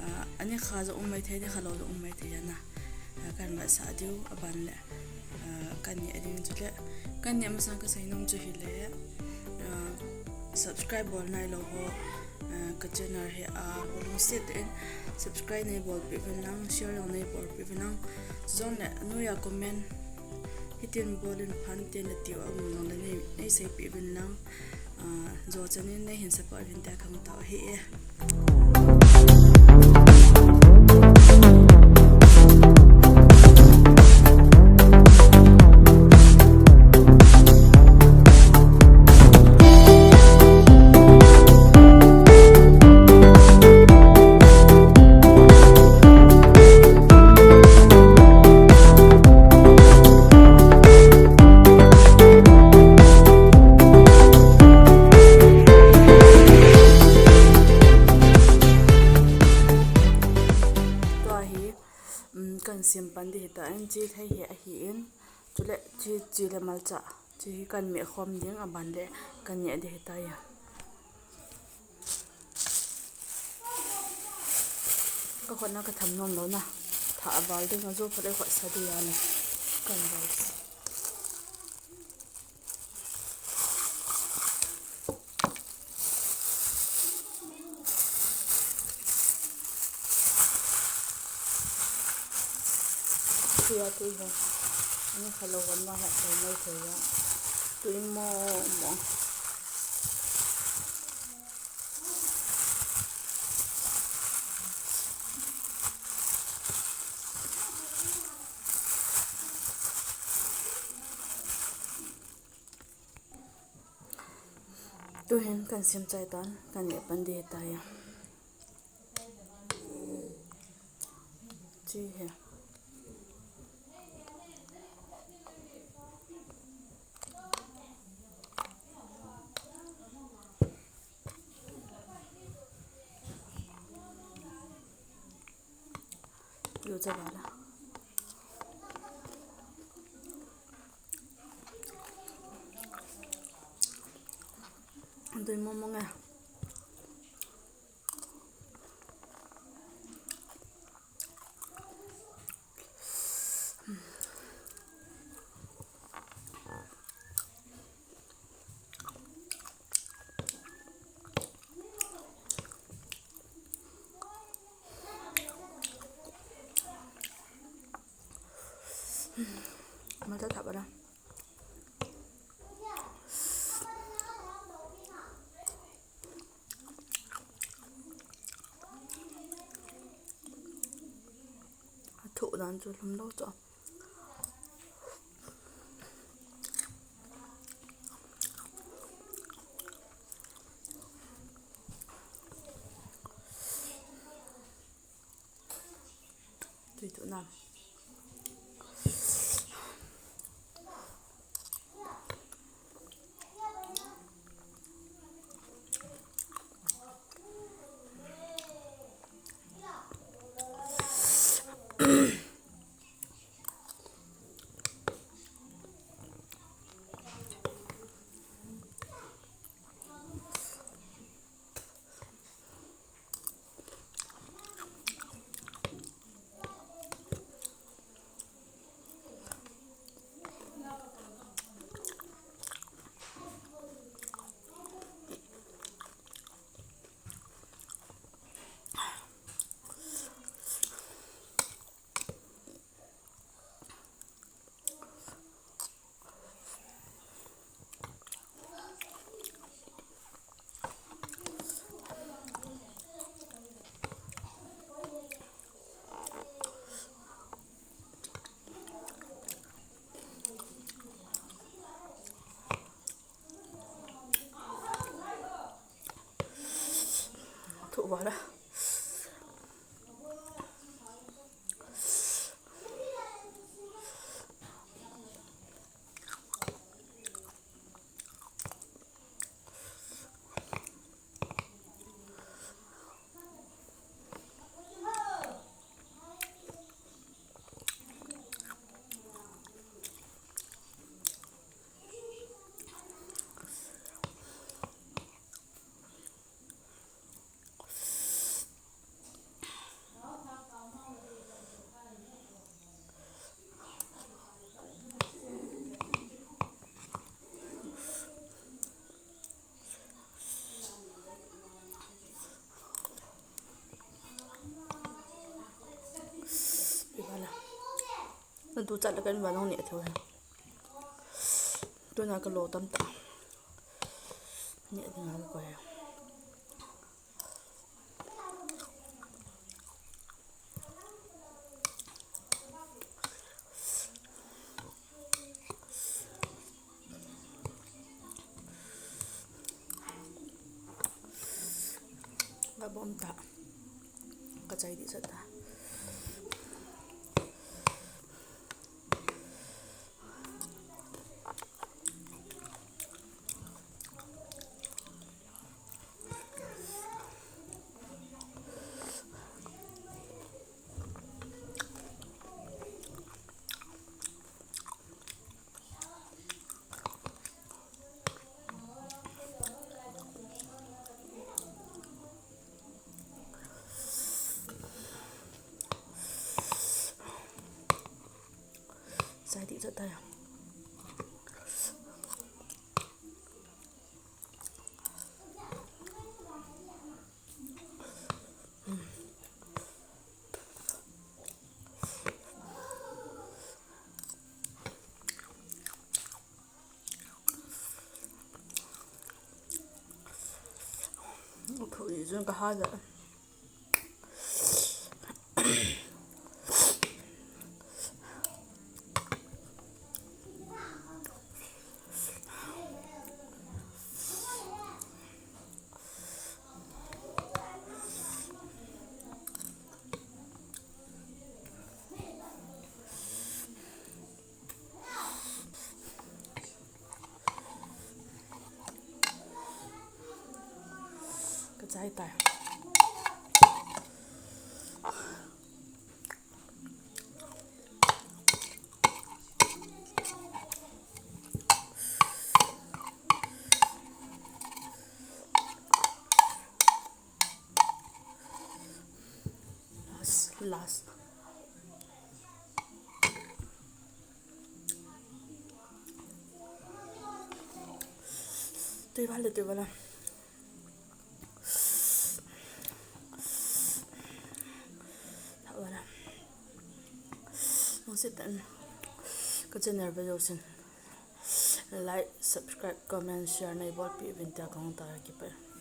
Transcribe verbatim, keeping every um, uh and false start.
Ah, ani kha jong um maithei, ani kha lou jong um maithei ana. Ah, kan vetsah diu, aban le. Ah, kan neh ding chu le. Kan neh masang kasei nom chu hile. Ah, subscribe bol nailou ho. Ah, ka channel hi, ah, lungset in subscribe neibolpeh uvin lang, share jong neibolpeh uvin lang. Chujong le, anoiya comment. Hitin bol in phan tin nati u aum jong le nei, neiseipeh uvin lang. Ah, jo chan in neihin support uvin tia kahung tao ahi e. Tua hi, um, kan sem pan ding hitan, chi thei hi ahin, chule chi, chi le malcha, chi hi kan meh khom ding, aban le kan neh ding hitai. Ka khutna ka tham nom lou na. Thah a val ding a jo phat le khutsa ding a le. Kan val. Tia tui ho. Ani kha lou vang vang ha tui mai thei a. Tui mo mo. Tuhin kan sem chai tan, kan neh pan ding hitai. Chi hi. Lu cha ba la. Dui mo mo nge. Mata thap a. A thoh dan chu lhum lou chu. Tui tu nam. Thoh vala. Tu chat le kan va nong ne theu he. Tuna ka lo tam ta. Ne dinga ka koi. Ka bom ta. Ka chai di sa ta. Sai ti sa ta ya. Phu i jun ka ha ja. Ka chai tai. Last, last. Tui vale, tui vale. Tha vale. Nung sit tan. Ka channel ve jousen. Like, subscribe, comment, share nei bolpi uvin tia kahung ta kipe.